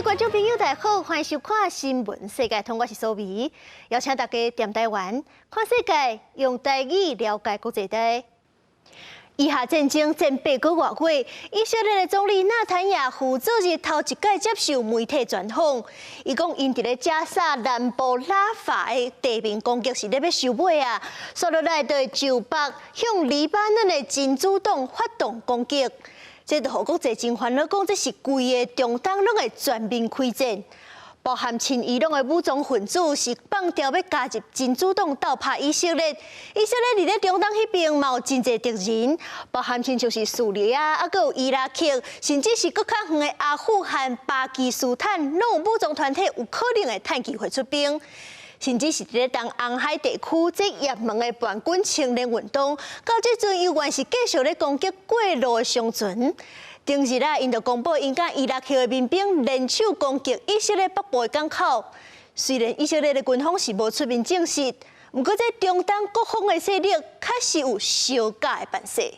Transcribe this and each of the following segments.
觀眾朋友，大家好，歡迎收看《新聞世界通》，我是蘇美，邀請大家踮台灣看世界，用台語了解國際大。以哈戰爭戰8個外月，以色列的總理納坦雅胡昨日頭一擺接受媒體專訪，伊講𪜶佇咧加薩南部拉法的地面攻擊是咧欲收尾啊，紲落來就會就北向黎巴嫩的真主黨發動攻擊，這就予國際真煩惱，講這是規个中東攏會全面開戰。包含親伊朗的武裝分子是放調欲加入真主黨鬥拍以色列，以色列佇咧中東彼邊嘛有真濟敵人，包含親像是敘利亞，猶閣有伊拉克，甚至是閣較遠的阿富汗、巴基斯坦，攏有武裝團體有可能會趁機會出兵，甚至是佇咧東紅海地區，這也門的叛軍青年運動，到這陣猶原是繼續咧攻擊過路的商船。頂日啊，𪜶就公布𪜶佮伊拉克的民兵聯手攻擊以色列北部的港口。雖然以色列的軍方是無出面證實，毋過這中東各方的勢力確實有相佮的辦勢。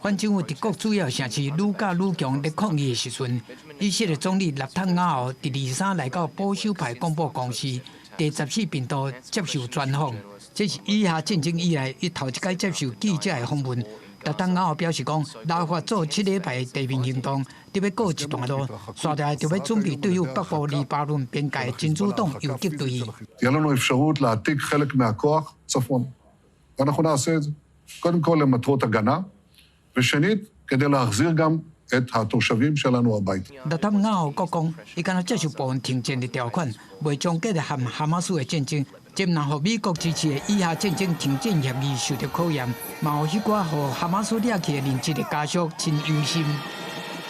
反政府佇各主要城市愈佮愈強咧抗議的時陣，以色列總理納坦雅胡佇23來到保守派廣播公司第十四頻道接受專訪，這是以哈戰爭以來，伊頭一擺接受記者的訪問。納坦雅胡表示講，拉法做7禮拜的地面行動，得欲告一段落，紲來就欲準備對付北部黎巴嫩邊界真主黨游擊隊。 תהיה לנו אפשרות להעתיק חלק מהכוח צפונה. ואנחנו נעשה את זה. קודם כל למטרות הגנה, ושנית, כדי להחזיר גם את התושבים שלנו הביתה. 納坦雅胡閣講，伊敢若接受部分停戰的條款，袂終結和哈馬斯的戰爭。這毋但予美國支持的以哈戰爭停戰協議受著考驗，嘛予彼寡予哈馬斯掠去的人質的家屬真憂心。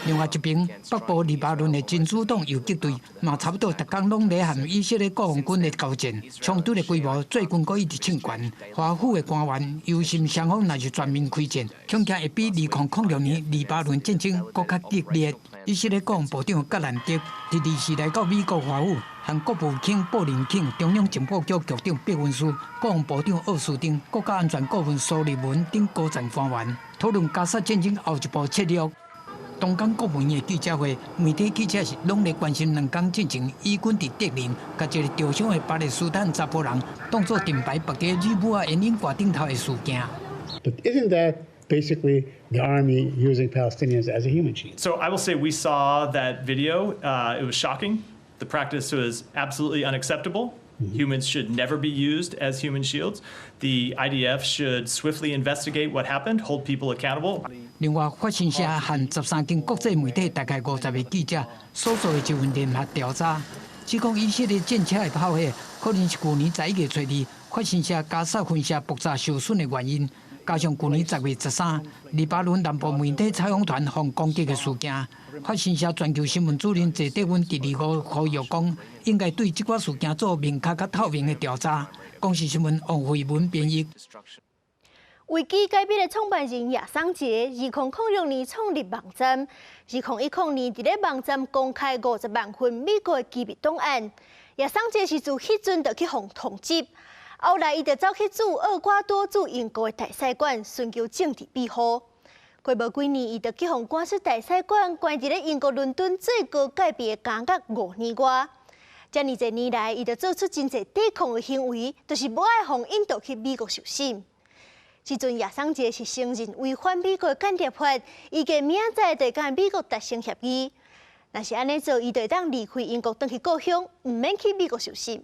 另外一邊，北部黎巴嫩的真主黨游擊隊嘛，差不多逐工攏咧和以色列國防軍咧交戰，衝突的規模最近閣一直衝懸。華府的官員憂心雙方若是全面開戰，恐驚會比2006年黎巴嫩戰爭閣較激烈。以色列國防部長葛蘭德佇24來到美國華府，和國務卿布林肯、中央情報局局長畢文斯、國防部長奧斯汀、國家安全顧問蘇利文等高層官員討論加薩戰爭後一步策略。東京國務院的記者會，媒體記者是攏咧關心2工進前，以軍佇柏林共一个受傷的巴勒斯坦查埔人當作盾牌縛佇熱舞仔煙影蓋頂頭的事件。 But isn't that basically the army using Palestinians as a human shield? So I will say we saw that video. It was shocking. The practice was absolutely unacceptable. Humans should never be used as human shields. The IDF should swiftly investigate what happened, hold people accountable. 另外，法新社和13間國際媒體大概50個記者所做的一份聯合調查，指講以色列戰車的炮火可能是舊年11月初二法新社加薩分社爆炸受損的原因，加上舊年10月13，黎巴嫩南部媒體採訪團予攻擊的事件。法新社全球新聞主任謝德溫佇25呼籲講，應該對這寡事件做明確佮透明的調查。公視新聞王慧文編譯。維基解密的創辦人亞桑傑，2006年創立網站，2010年佇咧網站公開50萬份美國的機密檔案。亞桑傑是自彼陣就去予通緝，後來伊就走去駐厄瓜多駐英國的大使館尋求政治庇護。過無幾年，伊就去予趕出大使館，關佇咧英國倫敦最高戒備的監獄5年外。遮爾濟年來，伊就做出真濟抵抗的行為，就是無愛予引渡去美國受審。這陣亞桑傑是承認違反美國間諜法，預計明仔載就會佮美國達成協議。若是按呢做，伊就會當離開英國，轉去故鄉，毋免去美國受審。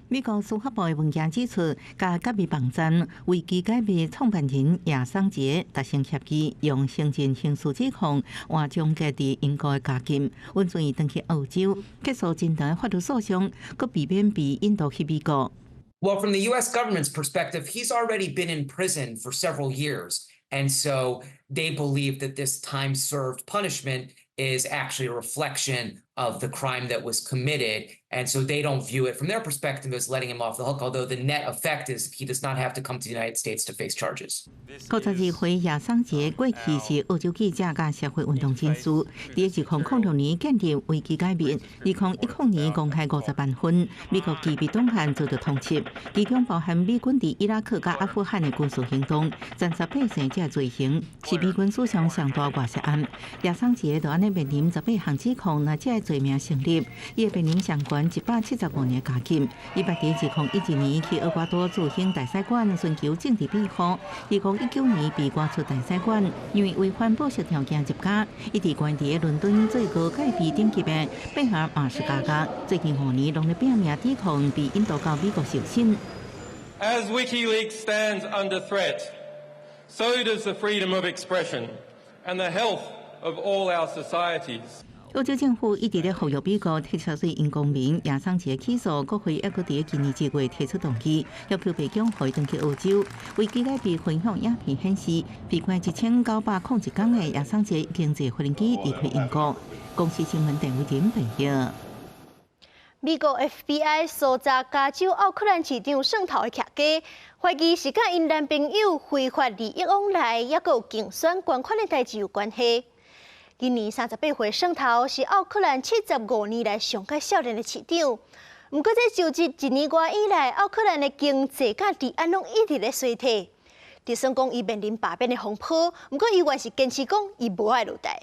美國司法部的文件指出，佮解密網站維基解密創辦人亞桑傑達成協議，用承認刑事指控，換終結佇英國的監禁，允准伊轉去澳洲，結束真長的法律訴訟，閣避免被引渡去美國。 Well, from the U.S. government's perspective, he's already been in prison for several years. And so they believe that this time served punishment is actually a reflection of the crime that was committed. And so they don't view it from their perspective as letting him off the hook, although the net effect is he does not have to come to the United States to face charges. 52歲亞桑傑過去是澳洲記者佮社會運動人士，佇2006年建立維基解密，2010年公開50萬份美國機密檔案遭到通緝，其中包含美軍佇伊拉克佮阿富汗的軍事行動、殘殺百姓這罪行，是美軍史上上大外泄案。亞桑傑就按呢咧面臨18項指控，若這个罪名成立，伊會面臨上懸175年監禁。伊捌佇2012年去厄瓜多駐英大使館尋求政治庇護，2019年被趕出大使館，因為違反保釋條件入監。一直關佇倫敦最高戒備等級的貝爾馬斯加加，最近5年攏咧拼命抵抗，被引渡到美國受審。 As WikiLeaks stands under threat, so does the freedom of expression and the health of all our societies. 澳洲政府一直咧呼籲美國撤銷對𪜶公民亞桑傑起訴，國會猶閣佇今年1月提出動議，要求白宮予伊轉去澳洲。維基解密分享影片顯示，被關1901工的亞桑傑已經坐飛機離開英國。公視新聞鄧偉仁報導。美國 FBI 搜查加州奧克蘭市長蒜頭的徛家，懷疑是佮𪜶男朋友非法利益往來，抑閣有競選捐款的代誌有關係。今年38歲蒜頭是奧克蘭75年來上蓋少年的市長。毋過這就職一年外以來，奧克蘭的經濟佮治安攏一直咧衰退。就算講伊面臨罷免的風波，毋過伊還是堅持講伊無愛落台。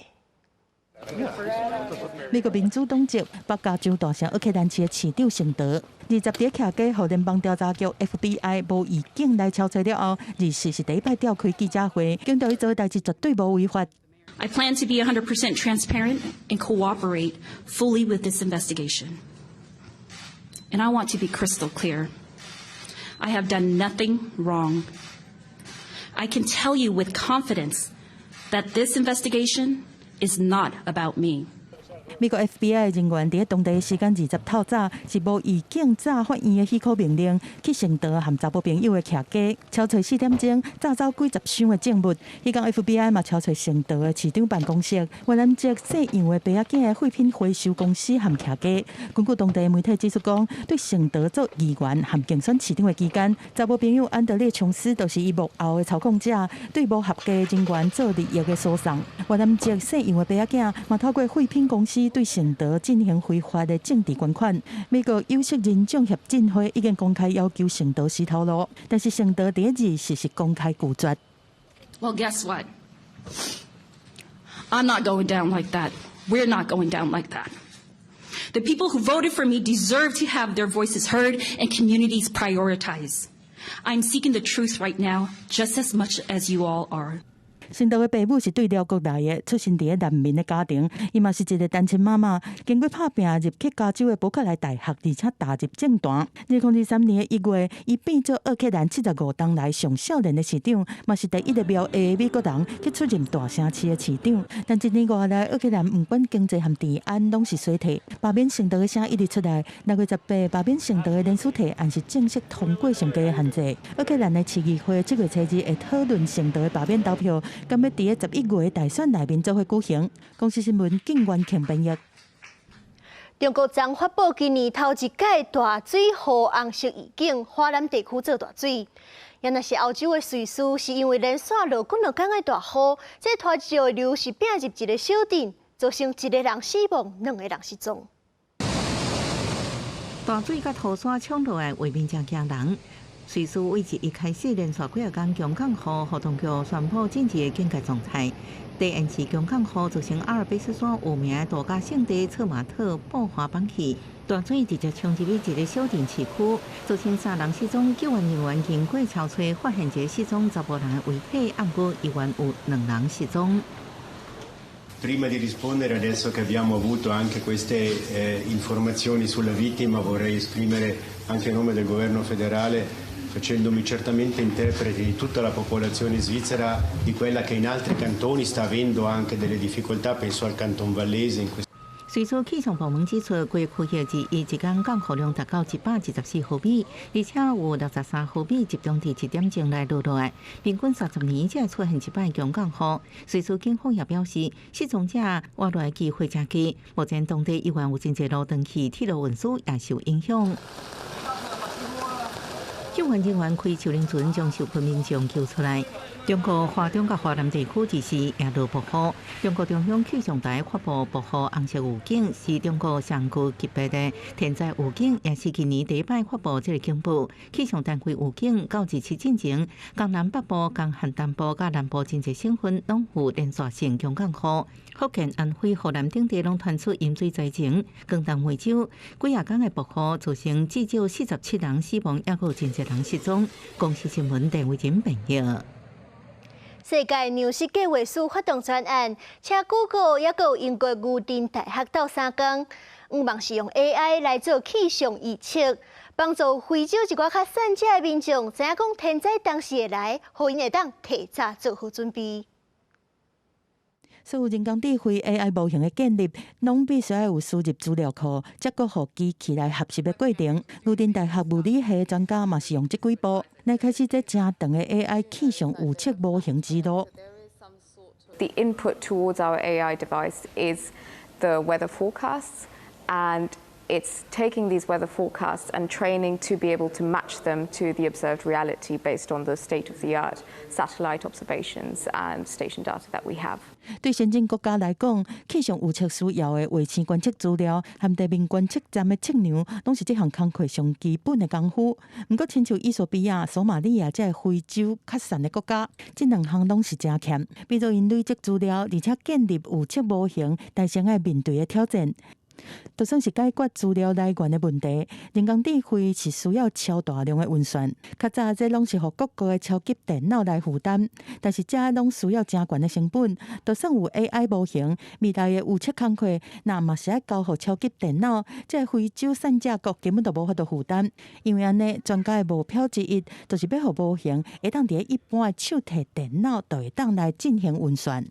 美國民主黨籍北加州大城奧克蘭市的市長聖德，20佇徛家予聯邦調查局 FBI 無預警來抄揣了後，24是第一擺召開記者會，強調伊做的代誌絕對無違法。 I plan to be 100% transparent and cooperate fully with this investigation. And I want to be crystal clear. I have done nothing wrong. I can tell you with confidence that this investigation is not about me. 美國 FBI 人員佇當地時間20透早是無預警詐法院的許可命令，去聖德和查某朋友的徛家，抄揣4點鐘，詐走幾十箱的證物。彼工 FBI 嘛抄揣聖德的市長辦公室，越南籍姓楊的爸仔囝的廢品回收公司和徛家。根據當地媒體指出講，對聖德做議員和競選市長的期間，查某朋友安德烈瓊斯就是伊幕後的操控者，對無合格人員做利益的輸送。越南籍姓楊的爸仔囝嘛透過廢品公司對聖德進行非法的政治捐款。美國有色人種協進會已經公開要求聖德洗頭路，但是聖德佇24是公開拒絕。 Well, guess what? I'm not going down like that. We're not going down like that. The people who voted for me deserve to have their voices heard and communities prioritized. I'm seeking the truth right now, just as much as you all are. 聖德的爸母是對寮國來的，出身佇个難民的家庭，伊嘛是一個單親媽媽，經過拍拚入去加州的伯克萊大學，而且踏入政壇。2023年1月，伊變做奧克蘭75冬來上少年的市長，嘛是第一个苗裔美國人去出任大城市的市長。但一年外來，奧克蘭毋管經濟和治安攏是衰退，罷免聖德的聲一直出來。6月18，罷免聖德的連署提案是正式通過上低的限制。奧克蘭的市議會7月初2會討論聖德的罷免投票。敢欲佇个11月大選內面做伙舉行。公視新聞景元慶編譯。中國昨發布今年頭一屆大水雨紅色預警，華南地區做大水。也若是歐洲的瑞士，是因為連續落幾兩工的大雨，這湠石流是併入一個小鎮，造成一個人死亡，兩個人失蹤。大水佮土山沖落來，畫面誠驚人。瑞士位置一開始連續幾仔工強降雨，予當局宣布緊急的警戒狀態。第二次強降雨造成阿爾卑斯山有名的度假勝地策馬特爆發崩去，大水直接沖入去一個小鎮市區，造成三人失蹤，救援人員經過搜揣，發現一個失蹤查埔人的遺體，毋過猶原有兩人失蹤。 Prima di rispondere, adesso che abbiamo avuto anche queste informazioni sulla vittima, vorrei esprimere anche a nome del governo federale, facendomi certamente interprete di tutta la popolazione svizzera, di quella che in altri cantoni sta avendo anche delle difficoltà, penso al Canton Vallese in questo 瑞士氣象部門指出，該區域自一工降雨量達到124毫米，而且有63毫米集中佇1點鐘內落落來，平均30年才會出現一擺強降雨。瑞士警方也表示，失蹤者活落來機會誠低，目前當地猶原有真濟路斷去，鐵路運輸也受影響。救援人員開樹林船將受困民眾救出來。中國華中佮華南地區這時也落暴雨。中國中央氣象台發布暴雨紅色預警，是中國上高級別的天災預警，也是今年第一擺發布這个警報。氣象單位預警到27進前，江南北部、江漢東部佮南部真濟省份攏有連續性強降雨。福建、安徽、河南等地攏傳出淹水災情。廣東惠州幾仔工的暴雨造成至少47人死亡，抑閣有真濟人失蹤。公視新聞鄭偉仁編譯。世界糧食計劃署發動專案，請 Google 抑閣有英國牛津大學鬥相共，向望是用 AI 來做氣象預測，幫助非洲一寡較散遮的民眾，知影講天災當時會來，予𪜶會當提早做好準備。所有人工智慧 AI 模型的建立，攏必須愛有輸入資料庫，才閣予機器來學習的過程。牛津大學物理系專家嘛是用這幾步來開始這誠長的 AI 氣象預測模型之路。 The input towards our AI device is the weather forecasts, and it's taking these weather forecasts and training to be able to match them to the observed reality based on the state-of-the-art satellite observations and station data that we have. 對先進國家來講，氣象預測需要的衛星觀測資料和地面觀測站的測量，攏是這項工課上基本的功夫。毋過，親像衣索比亞、索馬里亞這个非洲較散的國家，這兩項攏是誠欠。比如𪜶累積資料，而且建立預測模型，但是愛面對的挑戰。就算是解決資料來源的問題，人工智慧是需要超大量的運算。較早這攏是予各國的超級電腦來負擔，但是這攏需要誠懸的成本。就算有 AI 模型，未來的預測工課，若嘛是愛交予超級電腦，這非洲散遮國根本就無法度負擔。因為按呢，專家的目標之一，就是欲予模型會當佇一般的手提電腦就會當來進行運算。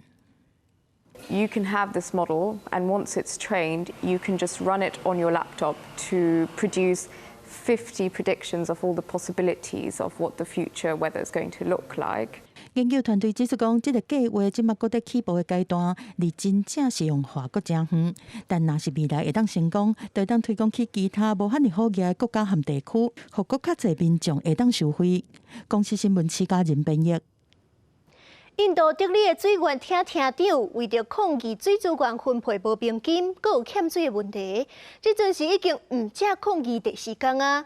You can have this model, and once it's trained, you can just run it on your laptop to produce 50 predictions of all the possibilities of what the future weather is going to look like. 研究團隊指出講，這个計畫這馬閣佇起步的階段，離真正實用化閣誠遠。但若是未來會當成功，就會當推廣去其他無遐爾好額的國家和地區，予閣較濟民眾會當受惠。公視新聞徐嘉仁編譯。印度德里的水源廳廳長為著抗議水資源分配無平均，閣有欠水的問題，這陣時已經毋止抗議第四工啊。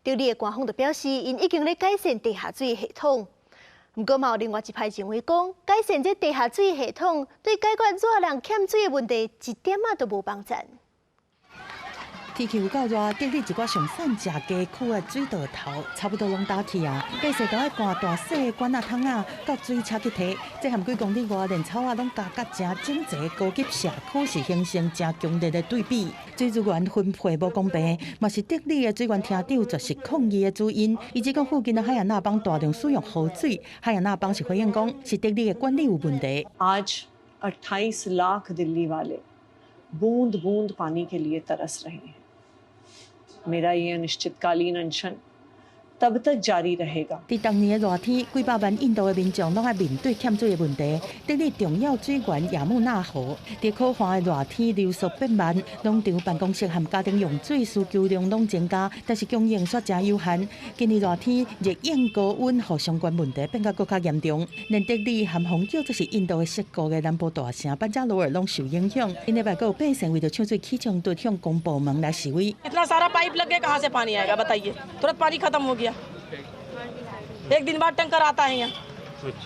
德里的官方就表示，𪜶已經咧改善地下水系統。毋過嘛有另外一派認為講，改善這地下水系統對解決熱人欠水的問題一點仔都無幫助。天氣有夠熱，德里一寡上散遮街區的水道頭差不多攏焦去啊！百姓都愛搬大細的管仔桶仔到水車去提，這和幾公里外連草仔攏加甲誠整齊高級社區是形成誠強烈的對比。水資源分配無公平，嘛是德里的水源廳長絕食抗議的主因。伊指講附近的哈亞納邦大量使用河水，哈亞納邦是回應講是德里的管理有問題。 आज 28 लाख दिल्ली वाले बूंद बूंद पानी के लिए तरस रहे हैं। मेरा ये अनिश्चितकालीन अनशन तब तक जारी रहेगा。佇逐年的熱天，幾百萬印度的民眾攏愛面對欠水的問題。德里重要水源亞姆納河，佇可旱的熱天流速變慢，農場辦公室和家庭用水需求量攏增加，但是供應卻誠有限。今年熱天熱應高溫，予相關問題變甲閣較嚴重。連德里和予叫做是印度的矽谷的南部大城班加羅爾攏受影響。頂禮拜閣有百姓為著搶水起衝突，向公部門來示威。 इतना सारा पाइप लग गया, कहाँ से पानी आएगा बताइए? तुरंत पानी खत्म हो गया। एक दिन बाद टैंकर आता है यहाँ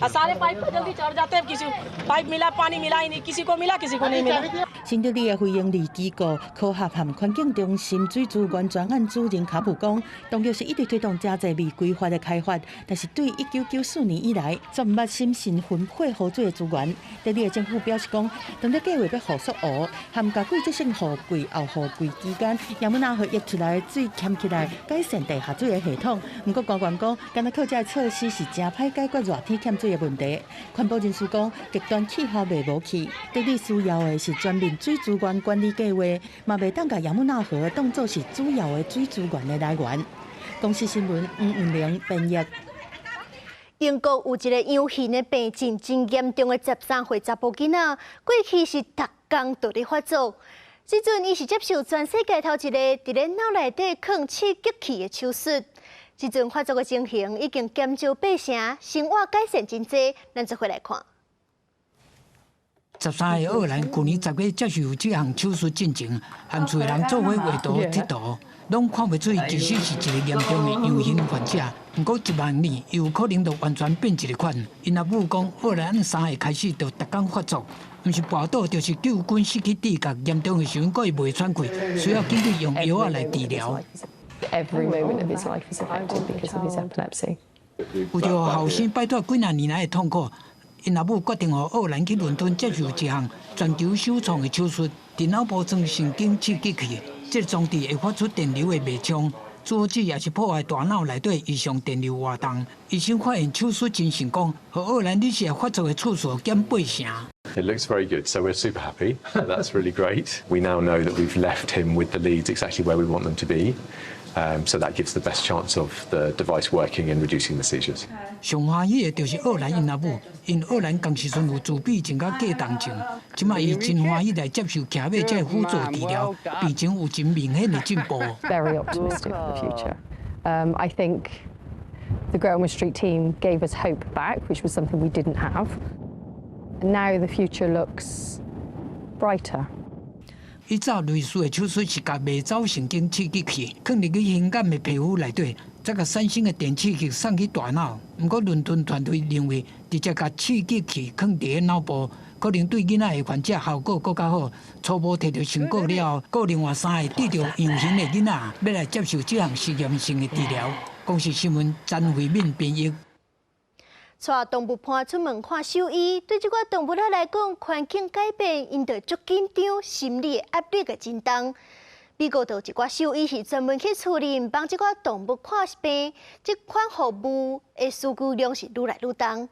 और सारे पाइप पे जल्दी चढ़ जाते हैं। किसी पाइप मिला, पानी मिला ही नहीं। किसी को मिला, किसी को नहीं मिला。新德里的非營利機構科學和環境中心水資源專案主任卡布講，當局是一直推動誠濟未規劃的開發，但是對1994年以來，煞毋捌審慎分配雨水的資源。德里的政府表示講，當咧計劃欲予縮湖，和共季節性雨季後雨季期間，亞姆納河溢出來的水撿起來，改善地下水的系統。毋過官員講，干焦靠這个措施是誠歹解決熱天欠水的問題。環保人士講，極端氣候袂無去，德里需要的是全面水資源管理計劃，嘛袂當共亞姆納河當做是主要的水資源的來源。公視新聞黃文玲編譯。英國有一个養魚的病症真嚴重的13歲查埔囡仔，過去是逐工都咧發作。這陣伊是接受全世界頭一个佇咧腦內底囥刺激器的手術。這陣發作的情形已經減少八成，生活改善真濟。咱做伙來看。13歲奧蘭舊年10月接受這項手術進前，和厝的人做伙畫圖、貼圖，攏看袂出伊其實是一个嚴重的陽型患者。毋過一萬年，有可能就完全變一个款。𪜶阿母講，奧蘭3歲開始就逐工發作，毋是跋倒就是救軍失去知覺，嚴重的時陣閣會袂喘氣，需要緊急用藥仔來治療。 Every moment of his life is affected because of his epilepsy. 為著予後生擺脫幾若年來的痛苦，𪜶阿母決定予奧蘭去倫敦接受一項全球首創的手術，佇腦部裝神經刺激器，這個裝置會發出電流的脈衝，阻止抑是破壞大腦內底異常電流活動。醫生發現手術真成功，予奧蘭日時發作的次數減八成。 It looks very good, so we're super happy. That's really great. We now know that we've left him with the leads exactly where we want them to be. So that gives the best chance of the device working and reducing the seizures. 上歡喜的就是奧蘭𪜶阿母，因奧蘭仝時陣有自閉症佮過動症，這擺伊真歡喜來接受騎馬這個輔助治療，病情有真明顯的進步。 Very optimistic for the future. I think the Great Ormond Street team gave us hope back, which was something we didn't have. And now the future looks brighter. 伊早類似的手術是共迷走神經刺激器，囥入去耳眼的皮膚內底，再共產生的電刺激送去大腦。毋過倫敦團隊認為，直接共刺激器囥佇咧腦部，可能對囡仔的患者效果閣較好。初步提著成果了後，閣另外三個得著樣型的囡仔，欲來接受這項實驗性的治療。公視新聞詹慧敏編譯。帶動物伴出門看獸醫，對這寡動物仔來講，環境改變，𪜶就足緊張，心理壓力會真重。美國就有一寡獸醫是專門去厝裡幫這寡動物看病，這款服務的需求量是愈來愈重。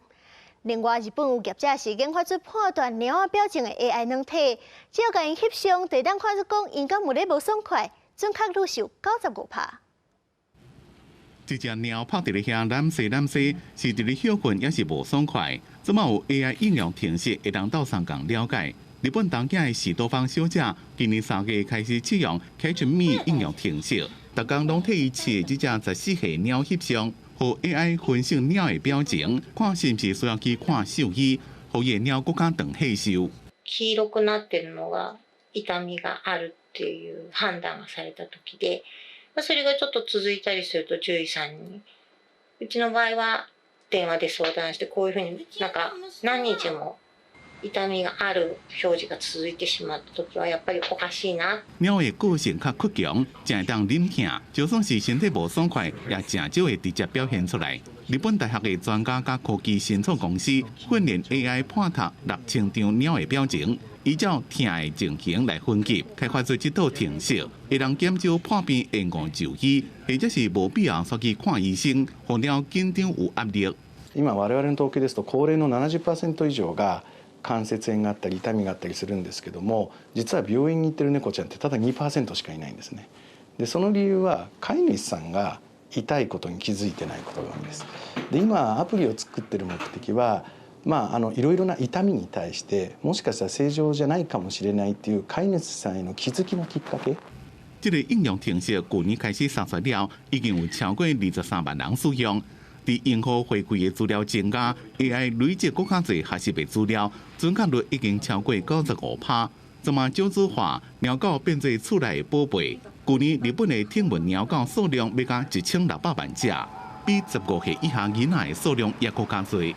另外，日本有業者是研發出判斷貓仔表情的 AI 軟體，只要共𪜶翕相，就會當看出講𪜶敢有咧無爽快，準確率是有95%。這隻貓趴佇咧遐懶西懶西，是佇咧歇睏，抑是無爽快？這馬有 AI 應用程式會當鬥相共了解。日本東京的士多芳小姐今年3月開始試用 Catch Me 應用程式，逐工攏替伊飼的這隻14歲貓翕相，予 AI 分析貓的表情，看是毋是需要去看獸醫，予伊的貓閣較長歲壽。黄色くなってるのが痛みがあるっていう判断がされた時で、それがちょっと続いたりすると獣医さんに、うちの場合は電話で相談して、こういうふうになんか何日も痛みがある表示が続いてしまった時はやっぱりおかしいな。貓的個性較倔強，誠會當忍疼，就算是身體無爽快，也誠少會直接表現出來。日本大學的專家佮科技新創公司訓練 AI 判讀6000張貓的表情，依照疼的情形來分級，開發出這套程式，會當減少破病延誤就醫，或者是無必要煞去看醫生，予貓緊張有壓力。今我々の統計ですと高齢の70%以上が関節炎があったり痛みがあったりするんですけども、実は病院に行ってる猫ちゃんってただ2%しかいないんですね。でその理由は飼い主さんが痛いことに気づいてないことが多いんです。で今アプリを作ってる目的は、いろいろな痛みに対してもしかしたら正常じゃないかもしれないっていう飼い主さんへの気づきのきっかけ。這個應用程式舊年開始撒出了，已經有超過23萬人使用。佇用戶回饋的資料增加，AI 累積閣較濟學習的資料，準確率已經超過95%。這馬少子化，貓狗變做厝內的寶貝。舊年日本的寵物貓狗數量欲到1600萬隻，比15歲以下囡仔的數量猶閣較濟。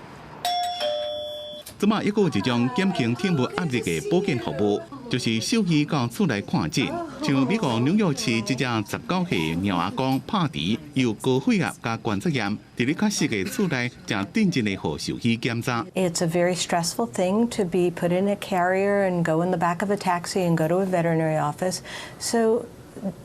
這馬猶閣有一種減輕寵物壓力的保健服務，就是獸醫到厝內看診。像美國紐約市這隻19歲貓阿公帕迪，有高血壓佮關節炎，佇咧較適的厝內，誠認真的予獸醫檢查。 It's a very stressful thing to be put in a carrier and go in the back of a taxi and go to a veterinary office. So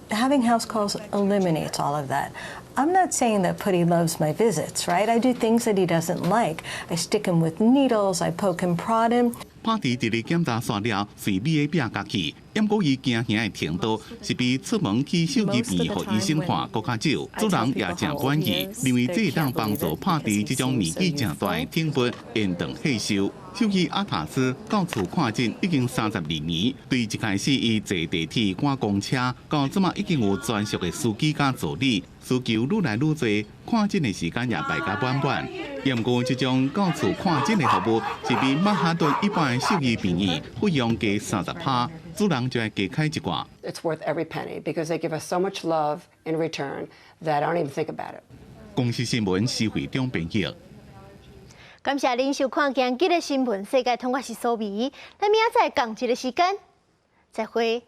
having house calls eliminates all of that. I'm not saying that Putty loves my visits, right? I do things that he doesn't like. I stick him with needles, I poke and prod him. 帕迪佇咧檢查煞了，隨尾的壁夾去，毋過伊驚嚇的程度是比出門去獸醫院予醫生看閣較少。主人也誠滿意，認為這會當幫助拍豬這種年紀誠大的寵物延長歲壽。獸醫阿塔斯到厝看診已經32年，對一開始伊坐地鐵趕公車，到這馬已經有專屬的司機佮助理，需求愈來愈濟，看診的時間也排甲滿滿。毋過這種到厝看診的服務是比曼哈頓一般的獸醫病院費用加30趴，主人就愛加開一寡。 It's worth every penny because they give us so much love in return that I don't even think about it. 公視新聞施惠中編譯。感謝您收看今日的新聞世界通，我是蘇美，咱明仔載仝一个時間，再會。